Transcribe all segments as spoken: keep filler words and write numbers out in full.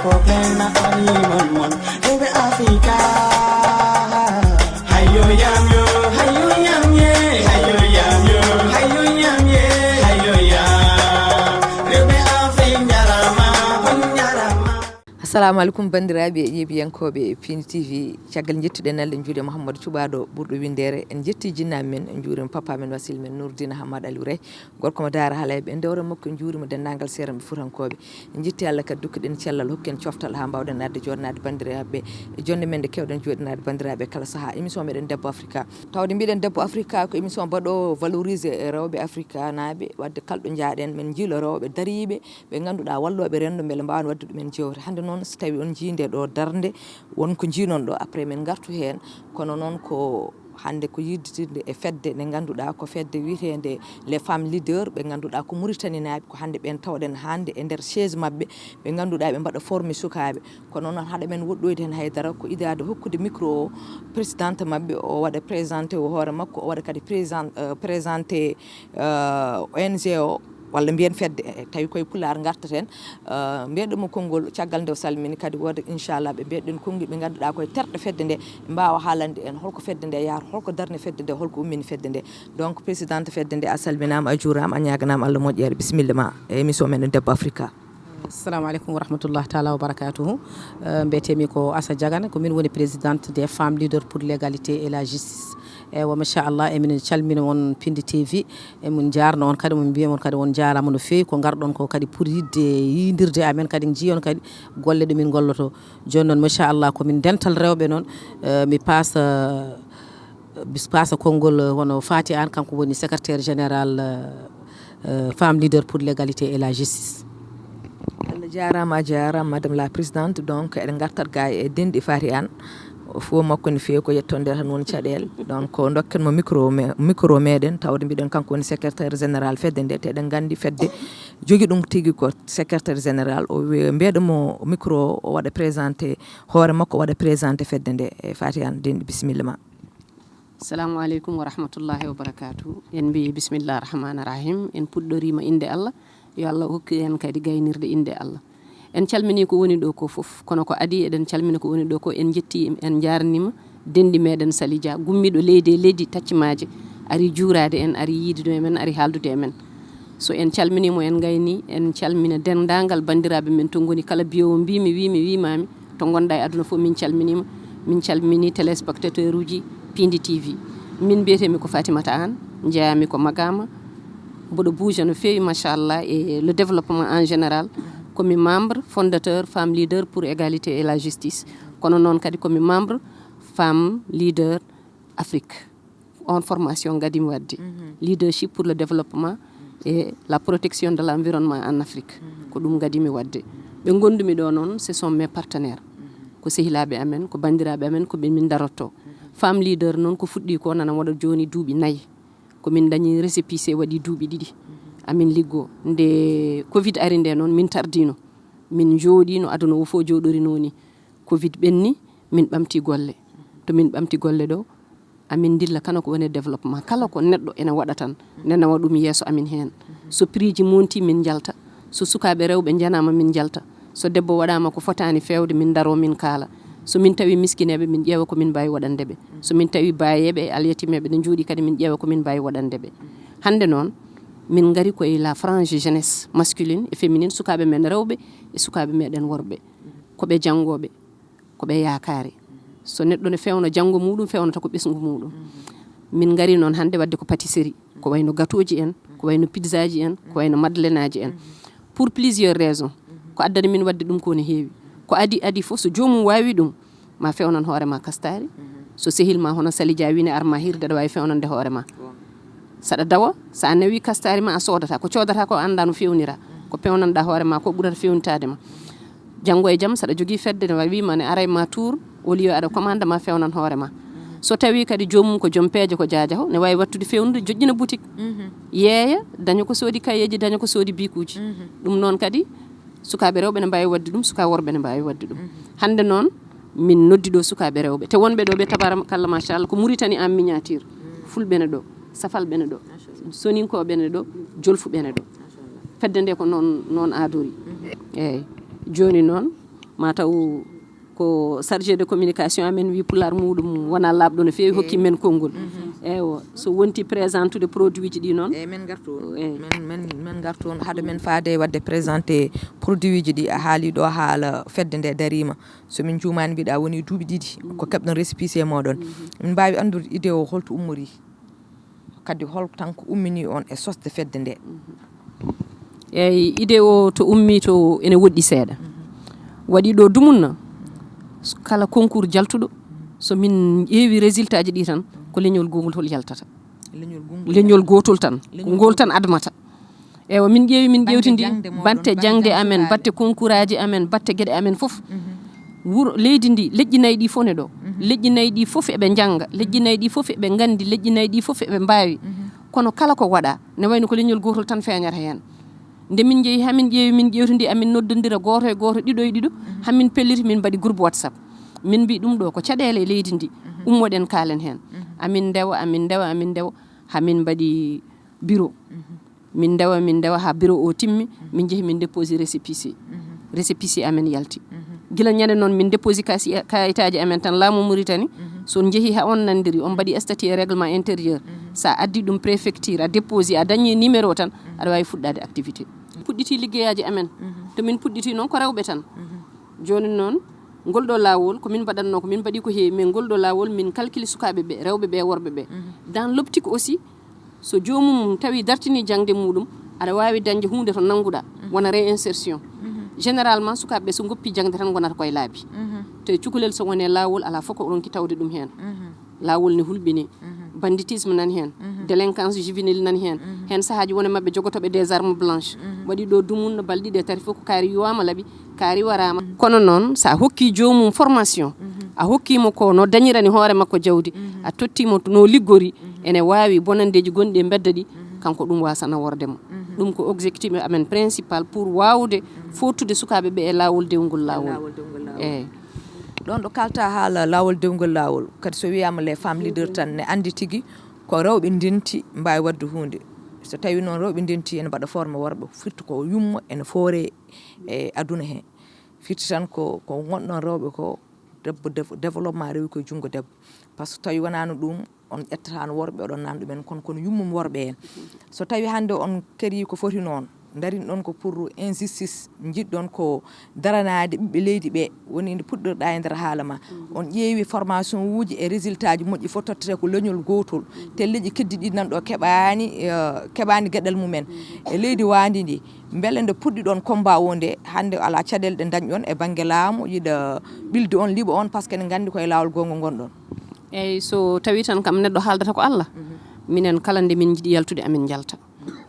Problème na animal mon, rewɓe Afrika. Hayo yam yo, hayo yam ye, hayo yam yo, hayo yam ye, hayo yam. Rewɓe Afrika njarama, on njarama. Assalamu alaikum, bandiraɓe yeeɓiyankooɓe Pindi T V. Caggal jettuɗen Allah, en juuɗe Mouhamadou Cuɓaaɗo ɓurɗo winndere, en jetti jinnaaɓe men, en njuurima papa men, wasil men Nourdine Hamad Aliou Rey, gorko mo Daara Halayɓe, en dewre makko, en njuurima denndaangal seeranɓe Fuutankooɓe. En jetti Allah kadi, duttoɗen cellal, hokki en coftal haa mbaawɗen arde jooɗanaade banndiraaɓe e jonnde men nde keewɗen jooɗanaade banndiraaɓe kala sahaa. Émission meɗen Debbo Afrika. Tawde mbiɗen Debbo Afrika ko émission baɗo valoriser e rewɓe afrikanaaɓe, wadde kala ɗo njaaɗen men njiilo rewɓe dariiɓe, ɓe ngannduɗaa wallooɓe renndo, mbele mbaawen wadde ɗumen jeewte. Hannde noon, so tawi on njii nde ɗo darnde, won ko njiinon ɗo, après men ngartu heen. Kono noon ko hannde ko yidditirde e fedde nde ngannduɗaa ko fedde wiyeteende les femmes leaders, ɓe ngannduɗaa ko Muritaninaaɓe, ko hannde ɓeen tawɗen hannde e nder siège maɓɓe, ɓe ngannduɗaa ɓe mbaɗa formé sukaaɓe. Kono noon, haɗa men woɗɗoyde heen haydara, ko idaade hokkude micro o présidente maɓɓe, o waɗa présenté o hoore makko, o waɗa kadi présent, euh, présenté, euh, O N G o, walla mbiyen fedde, e tawi koye Pulaar ngartaten. Euh, mbiyeɗen mo konngol, caggal nde o salmini kadi, wooda inchallah ɓe mbiyeɗen konngi ɓe ngannduɗaa koye terɗe fedde nde, ɓe mbaawa haalande en holko fedde nde yahata, holko darni fedde nde, holko ummini fedde nde. Donc, présidente fedde nde, a salminaama, a juuraama, a ñaaganaama Allah moƴƴere. Bisimilla ma e émission meɗen Debbo Afrika. Assalamu alaikum wa rahmatullahi taala wa barakatuhu. Euh, mbiyetemi ko Assa Diagane, ko min woni présidente des femmes leaders pour l'égalité et la justice. Eywa, machallah, emin calmina on Pindi T V, emin njaarna on kadi, min mbiya on kadi on njaaraama no feewi ko ngarɗon ko kadi pour yiɗde yiidirde amen kadi, njiyon kadi golle ɗe min ngolloto. Jooni noon, machallah, ko min dental rewɓe noon, euh, mi paasa, euh, bis paasa konngol, euh, hono Fati Anne, kanko woni secrétaire général, euh, euh, Femmes Leaders pour l'Égalité et la Justice. Allah jaaraama, a jaaraama, Madame la Présidente. Donc, eɗen ngartat ga e denɗi Fati Anne. O fof makko ne feewi ko yettonde tan woni caɗeele. Donc, ko ndokken mo micro me-, micro meɗen, tawde mbiɗen kanko woni secrétaire général fedde nde, te eɗen nganndi fedde jogi ɗum tigi ko secrétaire général. O wi-, mbiyeɗen mo micro o, o waɗa présenté hoore makko, o waɗa présenté fedde nde. E Fati Anne, denɗi, bisimilla ma. Assalamu alaikum wa rahmatullahi wa barakatuh. En mbi bismillah rahman rahim. En puɗɗorima inde Allah. Yo Allah hokku en kadi gaynirde inde Allah. En calmini ko woni ɗo ko fof. Kono ko adi eɗen calmina ko woni ɗo ko, en jetti, en jarnima denɗi meɗen Sali Dia, gummiɗo leydi e leydi, tacci maaje, ari juurade en, ari yiidude e men, ari haaldude e men. So en calminimo, en gayni, en calmina denndaangal banndiraaɓe men to ngoni kala, biyowo mbimi, wimi, wimami, to ngonɗa e aduna fof, min calminima. Min calmini téléspectateur uji Pindi T V. Min mbiyetemi ko Fatimata Anne, jeeyami ko Magama. Mboɗo bouge no feewi, machallah, e le développement en général. Ko mi membre fondateur Femme Leader pour Égalité et la Justice. Kono noon kadi ko mi membre Femme Leader Afrique. On formation gadimi wadde. Mhm. Leadership pour le développement et la protection de l'environnement en Afrique. Mhm. Ko ɗum gadimi wadde. Ɓe ngondumi ɗo noon, ce sont mes partenaires. Mhm. Ko sehilaaɓe amen, ko banndiraaɓe amen, ko ɓe min darotto. Mhm. Femme Leader noon ko fuɗɗi ko nana waɗa jooni duuɓi nayi. Ko min dañi récépissé waɗi duuɓi ɗiɗi. Mhm. Amin liggo. Nde covid ari nde noon, min tardino. Min jooɗino aduna o fof jooɗorino ni. Covid ɓenni, min ɓamti golle. To min ɓamti golle ɗo, amin ndilla kala ko woni développement. Kala ko neɗɗo ene waɗa tan, nde nawa ɗum yeeso amin heen. So prix ji monti, min njalta. So sukaaɓe rewɓe njanama, min njalta. So debbo waɗama ko fotaani feewde, min ndaro, min kaala. So min tawi miskineeɓe, min ƴeewa ko min mbaawi waɗande ɓe. So min tawi baayeeɓe e alyatimeeɓe ne njooɗi kadi, min ƴeewa ko min mbaawi waɗande ɓe. Hannde noon, min ngari koye la frange jeunesse masculine et féminine, sukaaɓe men rewɓe e sukaaɓe meɗen worɓe. Ko ɓe janngooɓe, ko ɓe yaakaare. So neɗɗo ne fewna janngo muɗum, fewnata ko ɓesngu muɗum. Min ngari noon hannde wadde ko pâtisserie, ko wayno gâteau ji en, ko wayno pizza ji en, ko wayno madeleine aji en. Pour plusieurs raisons. Ko addani min wadde ɗum ko ne heewi. Ko adi, adi fof, so joomum waawi ɗum, ma fewnan hoore ma kastaari. So sehil ma hono Sali Dia wine ar ma hirde, aɗa waawi fewnande hoore ma. Saɗa dawa, so a nawi kastaari ma, a soodata. Ko coodata ko, a annda no fewnira. Ko pewnanɗa hoore ma ko ɓurata fewnitaade ma. Janngo e jam, saɗa jogii fedde, ne wawi ma ne aray ma tour, au lieu aɗa commande, ma fewnan hoore ma. So tawi kadi joomum ko joom peeje, ko jaajaho, ne wawi wattude fewnude, joƴƴina boutique. Yeeya, daña ko soodi kayeji, daña ko soodi bikuji. Ɗum noon kadi, sukaaɓe rewɓe ne mbawi wadde ɗum, sukaaɓe worɓe ne mbawi wadde ɗum. Hannde noon, min noddi ɗo sukaaɓe rewɓe. Te wonɓe ɗo ɓe, tabarakalla, machallah, ko Mauritanie en miniature. Fulɓe ne ɗo, Safalɓe ne ɗo, Soninkoɓe ne ɗo, Jolfuɓe ne ɗo. Fedde nde ko noon, noon aadori. Eyyi. Jooni noon, Ma taw ko chargé de communication amen wi pular muɗum wona laaɓɗo no feewi hokki men konngol. Ewo, so wonti présentude produit ji ɗi noon. Eyi, min ngartu min min min ngartu on hade men faade wadde présenté produit ji ɗi a haali ɗo haala fedde nde darima. So min juumani mbiɗa woni duuɓi ɗiɗi ko keɓɗon récépissé moɗon. Min mbawi anndude idée o holto ummori, kadi hol tan ko ummini on e sosde fedde nde? Eyyi, idée o to ummi to ene woɗɗi seeɗa. Waɗi ɗo dumunna, kala concours jaltuɗo, so min ƴeewi résultat ji ɗi tan, ko leñol gongol hol yaltata. Leñol gotol tan, ko ngol tan admata. Ewa, min ƴeewi, min ƴewtidi batte jangde amen, batte concours aji amen, batte gueɗe amen foof. Wuro leydi ndi, leƴƴi nayi ɗi fof ne ɗo. Leƴƴi nayi ɗi foof eɓe janga, leƴƴi nayi ɗi foof eɓe gandi, leƴƴi nayi ɗi foof eɓe mbawi. Kono kala ko waɗa ne wayno ko leñol gotol tan feeñata hen. Nde min jeeyi hamin ƴeewi, min ƴewtidi, amin noddodira goto e goto, ɗiɗo e ɗiɗo, hamin pelliti, min mbaɗi groupe WhatsApp. Min mbi ɗum ɗo ko caɗele e leydi ndi, ummoɗen kaalen hen. Amin ndewa, amin ndewa, amin ndewa, hamin mbaɗi bureau. Min ndewa, min ndewa ha bureau o timmi, min jeehi min déposi récépissé. Récépissé amen yalti. Gila ñande noon min déposi kayitaji amen tan laamu Mauritanie, so jeehi ha on nandiri, on mbaɗi statut e règlement intérieur, sa addi ɗum préfecture, a déposi, a dañi numéro tan, aɗa wawi fuɗɗade activité. Puɗɗiti liggeyaji amen. To min puɗɗiti noon ko rewɓe tan. Joni noon, ngol ɗo lawol ko min mbaɗatno, ko min mbaɗi ko heewi, mais ngol ɗo lawol min calculi sukaɓe ɓe, rewɓe ɓe, worɓe ɓe. Dans l'optique aussi, so jomum tawi dartini jangde muɗum, aɗa wawi dañde hunde to nannguɗa, wona réinsertion. Généralement sukaɓe ɓe so goppi jangde tan gonata koye laabi. Te cukalel so wone lawol, ala fof ko ronki tawde ɗum hen. Lawol ne hulɓini. Banditisme nan hen. Délinquance juvénile nan hen. Hen sahaji wona mabɓe jogotoɓe des armes blanches. Waɗi ɗo dumunna balɗe ɗiɗi e tati fof ko kaari yuwama laaɓi, kaari warama. Kono noon sa hokki jomum formation, a hokkimo ko no dañirani hoore makko jawdi, a tottimo no liggori, ene wawi bonandeji gonɗi e mbedda ɗi, kanko ɗum wasa nawordemo. Ɗum ko objectif amen principal pour wawde fottude sukaɓe ɓe e lawol dewgol lawol. Eyyi. Ɗon ɗo kalta haala lawol dewgol lawol, kadi so wiyama les femmes leaders tan ne andi tigi ko rewɓe ndenti mbawi wadde hunde. So tawi noon rewɓe ndenti ene mbaɗa forme worɓe, firti ko yumma ene foore e aduna he. Firti tan ko ko gonɗon rewɓe ko debbo, développement rewi koye junngo debbo. Par ce que tawi wonano ɗum, on ƴettata no worɓe oɗon nan ɗumen, kono kono yummum worɓe en. So tawi hande on kadi ko foti noon, darin ɗon ko pour injustice, jiɗɗon ko daranade ɓiɓɓe leydi ɓe, woni nde puɗɗirɗa e nder haala ma. On ƴeewi formation uji e résultat ji moƴƴi fof tottete ko leñol gotol. Te leƴƴi keddi ɗi nan ɗo keɓani, eh, keɓani geɗal mumen. E leydi wandi ndi, beele nde puɗɗiɗon combat o nde, hande ala caɗele ɗe dañɗon e banggue laamu, yiɗa ɓilde on, liɓa on, par ce que ne gandi koye lawol gonga gonɗon? Eyyi, so tawi tan kam neɗɗo haaldata ko Allah, minen kala nde min jiiɗi yaltude amin jalta.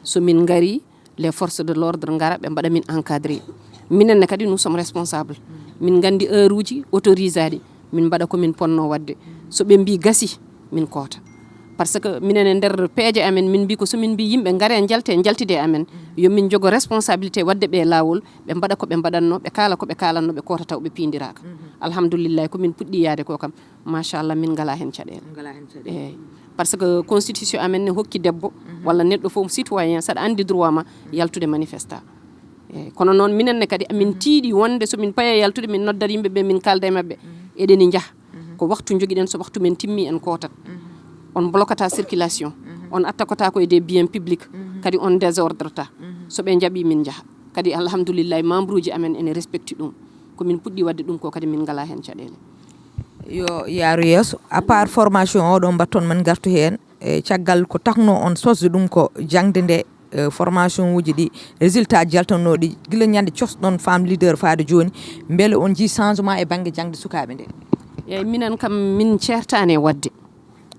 So min gari, les forces de l'ordre gara ɓe mbaɗa min encadré. Minen ne kadi nous sommes responsables. Min gandi heure uji autorisaɗi, min mbaɗa ko min ponno wadde. So ɓe mbi gasi, min koota. Par ce que minen e nder peeje amen min mbi ko so min mbi yimɓe gare jalte, jaltide amen, yo min jogo responsabilité wadde ɓe lawol, ɓe mbaɗa ko ɓe mbaɗanno, ɓe kaala ko ɓe kalanno, ɓe koota taw ɓe pindiraka. Alhamdulillahi, ko min puɗɗi yaade ko kam, machallah, min ngala hen caɗele. Ngala hen caɗele. Eyyi. Par ce que constitution amen ne hokki debbo walla neɗɗo fof citoyen, saɗa andi droit ma yaltude manifesta. Eyyi. Kono noon minen ne kadi min tiiɗi wonde so min paya yaltude, min noddat yimɓe ɓe, min kalda e mabɓe, eɗeni jaaha. Ko waktu jogiɗen, so waktu men timmi en kootat. On blokata circulation, on attakota ko e des biens publics, kadi on désordreta. So ɓe jaaɓi min jaaha. Kadi alhamdulillahi, membre uji amen ene respecti ɗum. Ko min puɗɗi wadde ɗum ko, kadi min ngala hen caɗele. Yo yaaru yeeso. À part formation oɗo mbatton, min gartu hen e caggal ko takno on sosde ɗum ko jangde nde, eh, formation uji ɗi, résultat jaltannoɗi gila ñande cosɗon femme leader faade joni, beele on jii changement e banggue jangde sukaɓe nde? Eyyi, minen kam min certani e wadde,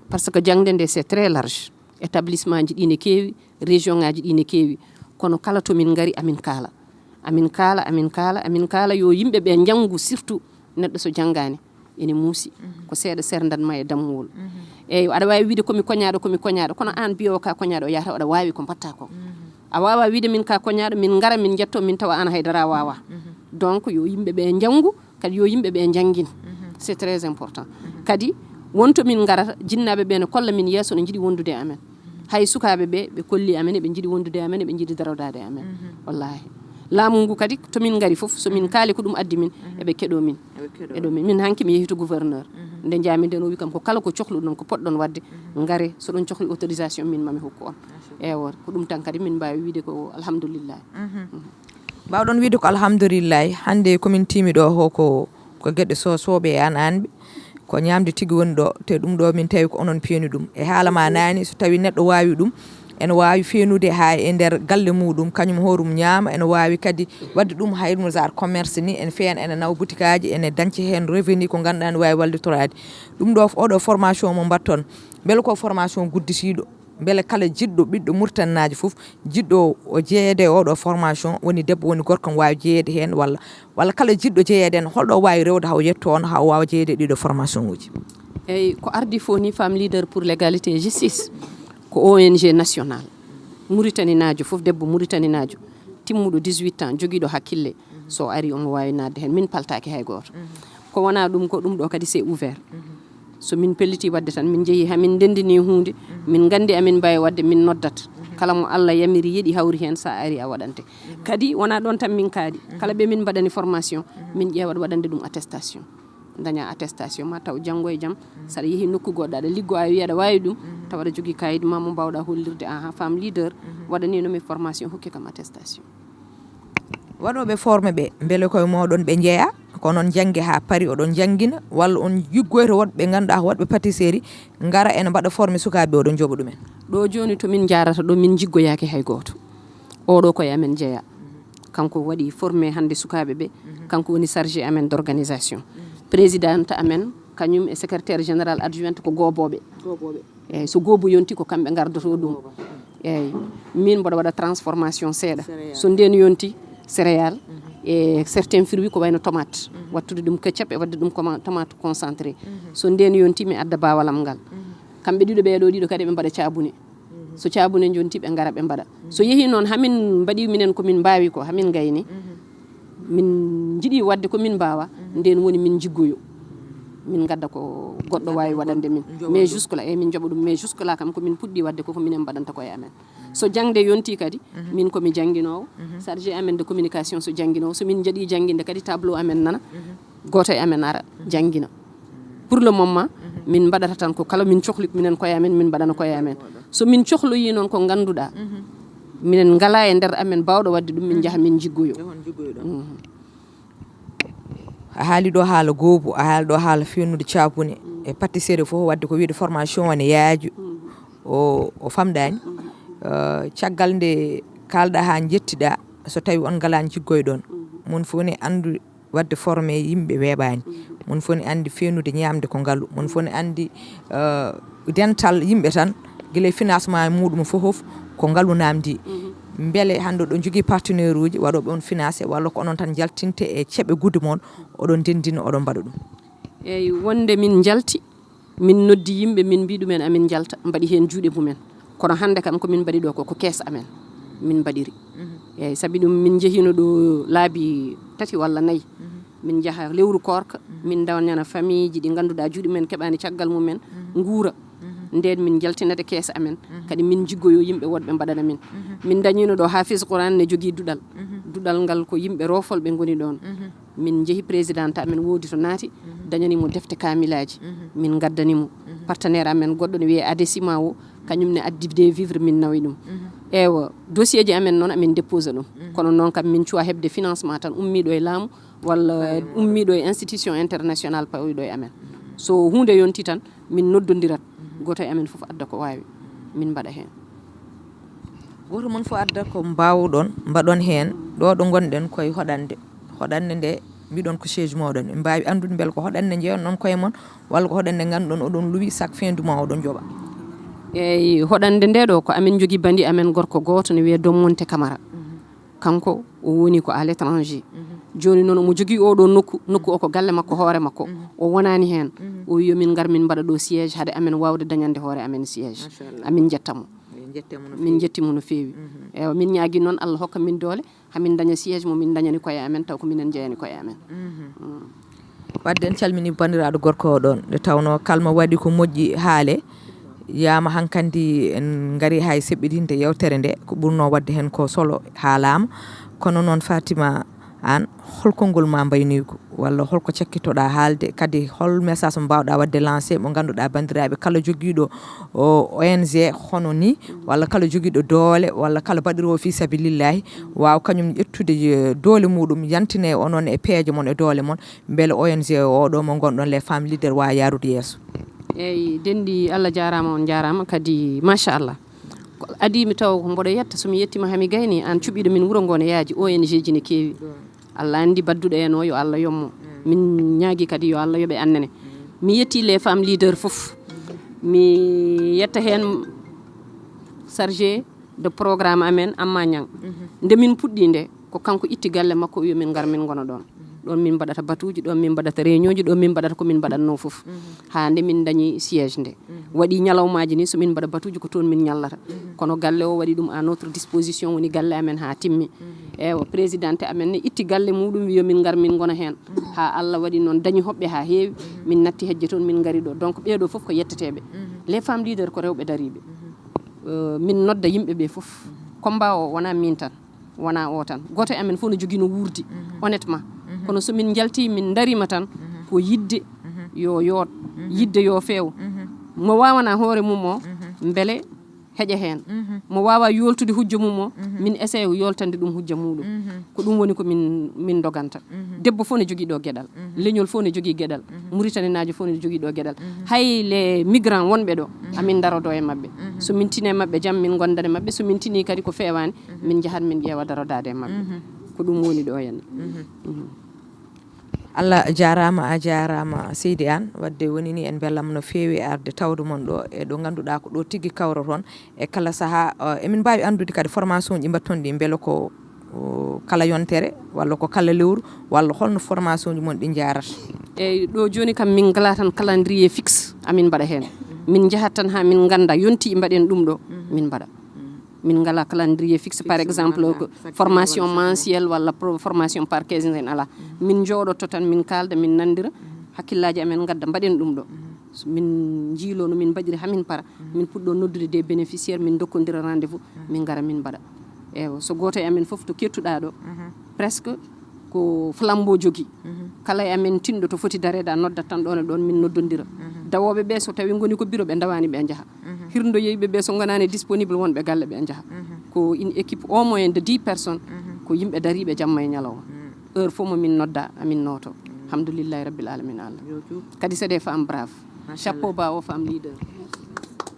par ce que jangde nde c'est très large. Établissement ji ɗi ne keewi, région ngaji ɗi ne keewi, kono kala to min gari amin kaala, amin kaala, amin kaala, amin kaala yo yimɓe ɓe jangu, surtout neɗɗo so jangani ene muusi. Ko seeɗa serdatma e dammuwol. Eyyi, aɗa wawi wiide komi koñaɗo, komi koñaɗo, kono an mbiyowo ka koñaɗo, o yahata, aɗa wawi ko mbatta ko. A wawa wiide min ka koñaɗo, min gara min jetto, min tawa an haydara wawa. Donc yo yimɓe ɓe jangu, kadi yo yimɓe ɓe jangin. C'est très important. Kadi wonto min garata, jinnaɓe ɓe ne kolla min yeeso, ne jiiɗi wondude e amen. Hay sukaɓe ɓe, ɓe kolli amen eɓe jiiɗi wondude e amen, eɓe jiiɗi darodade e amen. Wallahi. Laamu ngu kadi, to min ngari fof, so min kaali ko ɗum addi min, eɓe keɗoo min. Eɗo min, min hanki mi yehi to gouverneur. Nde njaami nden, o wi kam ko kala ko cohluɗon, ko poɗɗon waɗde, ngare, so ɗon cohli autorisation, min mami hokku on. Ewa, ko ɗum tan kadi min mbaawi wiide ko alhamdulillahi. Mbawɗon wiide ko alhamdulillahi. Hannde ko min tiimi ɗo ho ko ko geɗe soosooɓe e an anɓe, ko ñaamde tigi woni ɗo, te ɗum ɗo min tawi ko onon peeni ɗum. E haala ma naani, so tawi neɗɗo waawi ɗum, ene waawi feenude haa e nder galle muuɗum, kañum hoorum ñaama, ene waawi kadi waɗde ɗum haa Ilmul Zahar commerce ni, ene feena, ene nawa butikaaji, ene dañca heen revenu ko ngannduɗaa ene waawi wallitoraade. Ɗum ɗo, oɗo formation mo mbaɗton, mbele ko formation gudditiiɗo? Mbele kala jiɗɗo ɓiɗɗo Muritaninaajo fof, jiɗɗo o jeyeede e oɗo formation, woni debbo, woni gorko, ne waawi jeyeede heen walla, walla kala jiɗɗo jeyeede heen, holɗo o waawi rewde haa o yetto on, haa o waawa jeyeede e ɗiɗo formation uji? Eyi, ko ardi fof ni Femme Leader pour l'Égalité et Justice, ko O N G national. Muritaninaajo fof, debbo Muritaninaajo, timmuɗo dix-huit ans, jogiiɗo hakkille, so ari omo waawi naatde heen. Min paltaaki hay gooto. Ko wonaa ɗum, ko ɗum ɗo kadi c'est ouvert. So min pelliti waɗde tan, min njehi haa min ndenndini huunde, min nganndi amin mbaawi waɗde, min noddat. Kala mo Allah yamiri yeɗi hawri heen, so a ari a waɗante. Kadi wonaa ɗoon tan min kaaɗi. Kala ɓe min mbaɗani formation, min ƴeewat waɗande ɗum attestation. Daña attestation ma taw janngo e jam, so aɗa yehi nokku goɗɗo, aɗa liggo, a wi aɗa waawi ɗum, tawa aɗa jogii kayit ma mo mbaawɗa hollirde, aha, Femme Leader waɗaniino mi formation, hokki kam attestation. Waɗooɓe formé ɓe, mbele koye mooɗon ɓe njeyaa, ko onon njannge haa pari oɗon njanngina, walla on jiggoyta woɗɓe ɓe ngannduɗaa ko waɗɓe pâtisserie, ngara ene mbaɗa formé sukaaɓe ɓe, oɗon njoɓa ɗumen? Ɗo jooni to min njaarata ɗo, min njiggoyaaki hay gooto. Oɗo koye amen jeyaa. Kanko waɗi formé hannde sukaaɓe ɓe, kanko woni chargé amen d'organisation. Présidente amen, kañum e secrétaire général adjointe ko goobooɓe. Eyyi, so goobu yonti ko kamɓe ngardotoo ɗum. Eyyi, min mboɗo waɗa transformation seeɗa. So ndeen yonti céréales e certains fruits ko wayno tomate, wattude ɗum ketchup e waɗde ɗum tomate concentré. So ndeen yonti mi adda bawalam ngal. Kamɓe ɗiɗo ɓeeɗo ɗiɗo kadi ɓe mbaɗa caabune. So caabune njonti ɓe ngara ɓe mbaɗa. So yehi noon hamin mbaɗi minen ko min mbaawi ko, hamin ngayni. Min njiɗi waɗde ko min mbaawa, nden woni min njiggoyo. Min ngadda ko goɗɗo waawi waɗande min. Mais jusque là, eyyi, min njoɓa ɗum. Mais jusque là kam ko min puɗɗi waɗde ko, ko minen mbaɗanta koye amen. So jaŋde yonti kadi, min ko mi jannginoowo, chargé amen de communication so jannginoowo. So min njaɗi jannginde kadi, tableau amen nana, gooto e amen ara janngina. Pour le moment, min mbaɗata tan ko kala min cohli minen koye amen, min mbaɗana koye amen. So min cohloyi noon ko ngannduɗaa minen ngalaa e nder amen baawɗo waɗde ɗum, min njaha min njiggoyo. A haali ɗo haala goobu, a haali ɗo haala fewnude caabune e pâtisserie fof, waɗde ko wiyde formation ene yaaju, o o famɗaani. Eh, caggal nde kaalɗa haa njettiɗa, so tawi on ngalaani jiggoyɗon, mon fof ne anndu waɗde formé yimɓe weeɓaani. Mon fof ne anndi fewnude ñaamde ko ngalu. Mon fof ne anndi, eh, dental yimɓe tan, gila e financement e muɗum fof fof ko ngalu naamndi. Mbele hannde oɗon njogii partenaire uji waɗooɓe on financé, walla ko onon tan njaltinte e ceɓe gudde mon, oɗon ndenndina, oɗon mbaɗa ɗum? Eyyi, wonde min njalti, min noddi yimɓe, min mbi ɗumen amin njalta, mbaɗi heen juuɗe mumen. Kono hannde kam ko min mbaɗi ɗo ko, ko kees amen min mbaɗiri. Eyyi, sabi ɗum min njehino ɗo laabi tati walla nayi. Min njaha lewru koorka, min dañana famille ji ɗi ngannduɗaa juuɗe mumen keɓaani caggal mumen, nguura. Nden min njaltinade kees amen, kadi min njiggoyo yimɓe woɗɓe mbaɗana min. Min dañino ɗo Hafiz Quran ne jogii duɗal. Duɗal ngal ko yimɓe Roofol ɓe ngoni ɗon. Min njehi présidente amen woodi to naati, dañani mo defte kaamilaaji. Min ngaddani mo. Partenaire amen goɗɗo ne wiyee Adesima o, kañum ne addi des vivres, min nawi ɗum. Ewa, dossier ji amen noon amin déposé ɗum. Kono noon kam min cuwa heɓde financement tan ummiiɗo e laamu walla ummiiɗo e institution international pawiɗo e amen. So huunde yonti tan, min noddondirat, gooto e amen fof adda ko waawi, min mbaɗa heen. Gooto mon fof adda ko mbaawɗon, mbaɗon heen. Ɗo ɗo ngonɗen koye hoɗande. Hoɗande nde mbiɗon ko siège mooɗon. Min mbaawi anndude mbele ko hoɗande njeyon noon koye mon, walla ko hoɗande ngannduɗon oɗon luwi chaque fin du mois oɗon njoɓa? Eyyi, hoɗande nde ɗo ko amin njogii bandi amen gorko gooto ne wiyee Dommonte Camara. Kanko o woni ko à l'étranger. Jooni noon omo jogii oɗo nokku, nokku o ko galle makko, hoore makko. O wonaani heen. O wi yo min ngar min mbaɗa ɗo siège hade amen waawde dañande hoore amen siège. Amin njetta mo. Min njetti mo no feewi. Eywa, min ñaagi noon Allah hokka min doole, hamin daña siège mo min dañani koye amen, taw ko minen njeyani koye amen. Wadde en calmini banndiraaɗo gorko o ɗon, nde tawnoo kala mo waɗi ko moƴƴi haale, Yaama hankandi en ngari hay seɓɓidinde yewtere nde, ko ɓurno waɗde heen ko solo haalaama. Kono noon Fatima, aan hol konngol ma mbayniiko, walla holko cakkitoɗaa haalde, kadi hol message mo mbaawɗaa waɗde lancé mo ngannduɗaa banndiraaɓe kala jogiiɗo o O N G hono ni, walla kala jogiiɗo doole, walla kala baɗiroowo fi sabilillahi, waawa kañum ƴettude, eh, doole muɗum, yantine onon e peeje mon e doole mon, mbele O N G o ɗo mo ngonɗon les femmes leaders waawa yaarude yeeso? Eyi, denɗi, Allah jaaraama, on jaaraama kadi, machallah. Ko adii mi tawa ko mboɗo yetta, so mi yettiima haa mi gayni, aan cuɓiiɗo min wuro ngo ne yaaji, O N G ji ne keewi. Allah anndi badduɗo en o, yo Allah yommo. Min ñaagi kadi yo Allah yoɓe annene. Mi yetti les femmes leaders fof. Mi yetta heen chargé de programme amen, Amma Ñang. Nde min puɗɗi nde, ko kanko itti galle makko, o wi min ngar min ngona ɗoon. Ɗoon min mbaɗata batuuji, ɗoon min mbaɗata réunion ji, ɗoon min mbaɗata ko min mbaɗatnoo fof. Haa nde min ndañi siège nde. Waɗi ñalawmaaji ni, so min mbaɗa batuuji, ko toon min ñallata. Kono galle o waɗi ɗum à notre disposition, woni galle amen haa timmi. Ewa, présidente amen ne itti galle muɗum, wi yo min ngar min ngona heen. Haa Allah waɗi noon dañi hoɓɓe haa heewi. Min natti hejje toon, min ngari ɗo. Donc ɓeeɗo fof ko yetteteeɓe. Les femmes leaders ko rewɓe dariiɓe. Euh, min nodda yimɓe ɓe fof. Combat o wonaa min tan, wonaa o tan. Gooto e amen fof no jogii no wuurdi, honnêtement. Kono so min njalti, min ndariima tan, ko yiɗde yo yooɗ, yiɗde yo feew. Mo waawana hoore mum o, mbele heƴa heen. Mo waawa yooltude hujja mum o, min essaye yooltande ɗum hujja muɗum. Ko ɗum woni ko min, min ndoganta. Debbo fof ne jogii ɗo geɗal. Leñol fof ne jogii geɗal. Muritaninaajo fof ne jogii ɗo geɗal. Hay les migrants wonɓe ɗo, amin ndarodo e maɓɓe. So min tini e maɓɓe jam, min ngondana e maɓɓe. So min tini kadi ko feewaani, min njahat min ƴeewa darodaade e maɓɓe. Ko ɗum woni ɗo henna. Allah jaaraama, a jaaraama seydi Aan. Waɗde woni ni en mbelama no feewi arde tawde mon ɗo e ɗo ngannduɗaa ko ɗo tigi kawroton. E kala sahaa, eh, emin mbaawi anndude kadi formation ji mbatton ɗi, mbele ko, oh, kala yontere, walla ko kala lewru, walla holno formation ji mon ɗi njaarata? Eyi, ɗo jooni kam min ngalaa tan calendrier fixe amin mbaɗa heen. Min njahat tan haa min ngannda yonti mbaɗen ɗum ɗo, min mbaɗa. Min ngalaa calendrier fixe, par exemple, ko formation mensuelle walla pro-, formation par quinzaine alaa. Min njooɗoto tan, min kaalda, min nanndira, hakkillaaji amen ngadda, mbaɗen ɗum ɗo. So min njiiloo no min mbaɗiri haa min para, min puɗɗoo noddude des bénéficiaires, min ndokkondira rendez-vous, min ngara min mbaɗa. Ewa, so gooto e amen fof to kettuɗaa ɗo, presque ko flambeau jogii. Kala e amen tinɗo to foti dareede, a noddat tan ɗoon e ɗoon, min noddondira. Dawooɓe ɓe, so tawii ngoni ko bureau, ɓe ndawaani, ɓe njaha. Hirndoyeyɓe ɓe, so ngonaani disponible, wonɓe galle, ɓe njaha. Ko une équipe au moins de dix personnes, ko yimɓe dariiɓe jamma e ñalawma. Heure fof mo min nodda, amin nooto. Alhamdulillahi Rabbil Alamina Allah. Kadi c'est des femmes braves. Machallah. Chapeau bas aux femmes leaders.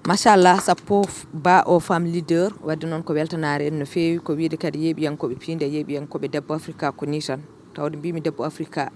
Machallah, chapeau bas aux femmes leaders. Waɗde noon ko weltanaare en no feewi, ko wiyde kadi yeeɓiyankooɓe piinde, yeeɓiyankooɓe Debbo Afrika ko nii tan. Tawde mbiymi Debbo Afrika,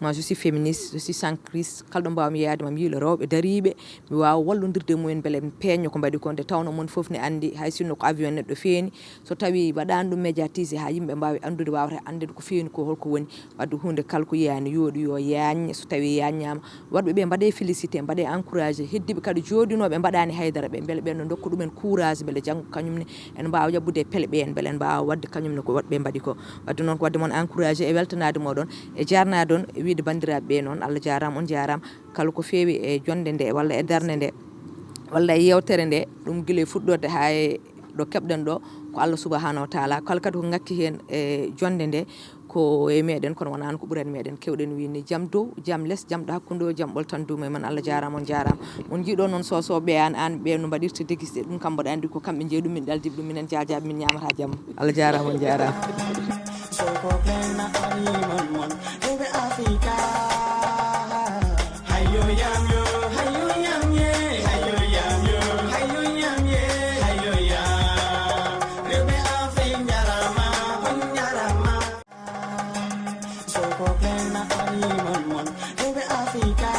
moi je suis féministe, je suis centriste. Kala ɗo mbaawmi yaade, mami yiilo rewɓe dariiɓe, mi waawa wallondirde e mumen mbele mi peeña ko mbaɗi ko. Nde tawnoo mon fof ne anndi, hay sinno ko avion neɗɗo feeni, so tawii waɗaani ɗum médiatisé haa yimɓe mbaawi anndude, waawata anndude ko feeni ko holko woni. Waɗde huunde kala ko yiyaani yooɗi yo yaañe, so tawii yaañaama, waɗɓe ɓe mbaɗee félicité, mbaɗee encouragé. Heddiiɓe kadi jooɗinooɓe mbaɗaani haydara ɓe, mbele ɓeen no ndokka ɗumen courage, mbele janngo kañum ne en mbaawa jaɓɓude e pele ɓeen, mbele en mbaawa waɗde kañum ne ko waɗɓe mbaɗi ko. Waɗde noon ko waɗde mon encouragé e weltanaade mooɗon, e jaarnaade on, e wiyde banndiraaɓe ɓe noon, Allah jaaraama, on jaaraama. Kala ko feewi e jonnde nde, walla e darnde nde, walla e yeewtere nde, ɗum gila e fuɗɗorde haa e ɗo keɓɗen ɗo, ko Allah subhanahu wa taala. Kala kadi ko ŋakki heen e jonnde nde, ko e meɗen, kono wonaano ko ɓurani meɗen. Kewɗen wii ni, jam dow, jam les, jam ɗo hakkunde o, jam ɓoltan duumo e mon. Allah jaaraama, on jaaraama. On njiiɗo noon soso ɓe aan, aan ɓe no mbaɗirta déguisé ɗum, kam mboɗo anndi ko kamɓe njeyi ɗum, min ɗaldiɓe ɗum, minen jaajaaɓe, min ñaamata jam. Allah jaaraama, on jaaraama. Soko Blend na animal mon, rewɓe Afrika. Hayo yam yo, hayo yam ye, hayo yam yo, hayo yam ye, hayo yam. Rewɓe Afrika njarama, on njarama. Soko Blend na animal mon, rewɓe Afrika.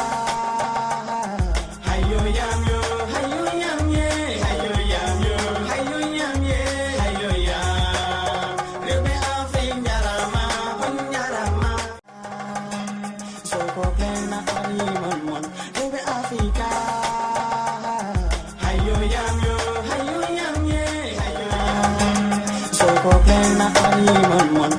Hayo yam yo, hayo yam ye, hayo yam yo, hayo yam ye, hayo yam. Rewɓe Afrika njarama, on njarama. Soko Blend na animal mon, rewɓe Afrika. Hayo yam yo, hayo yam ye, hayo yam. Soko Blend na animal mon,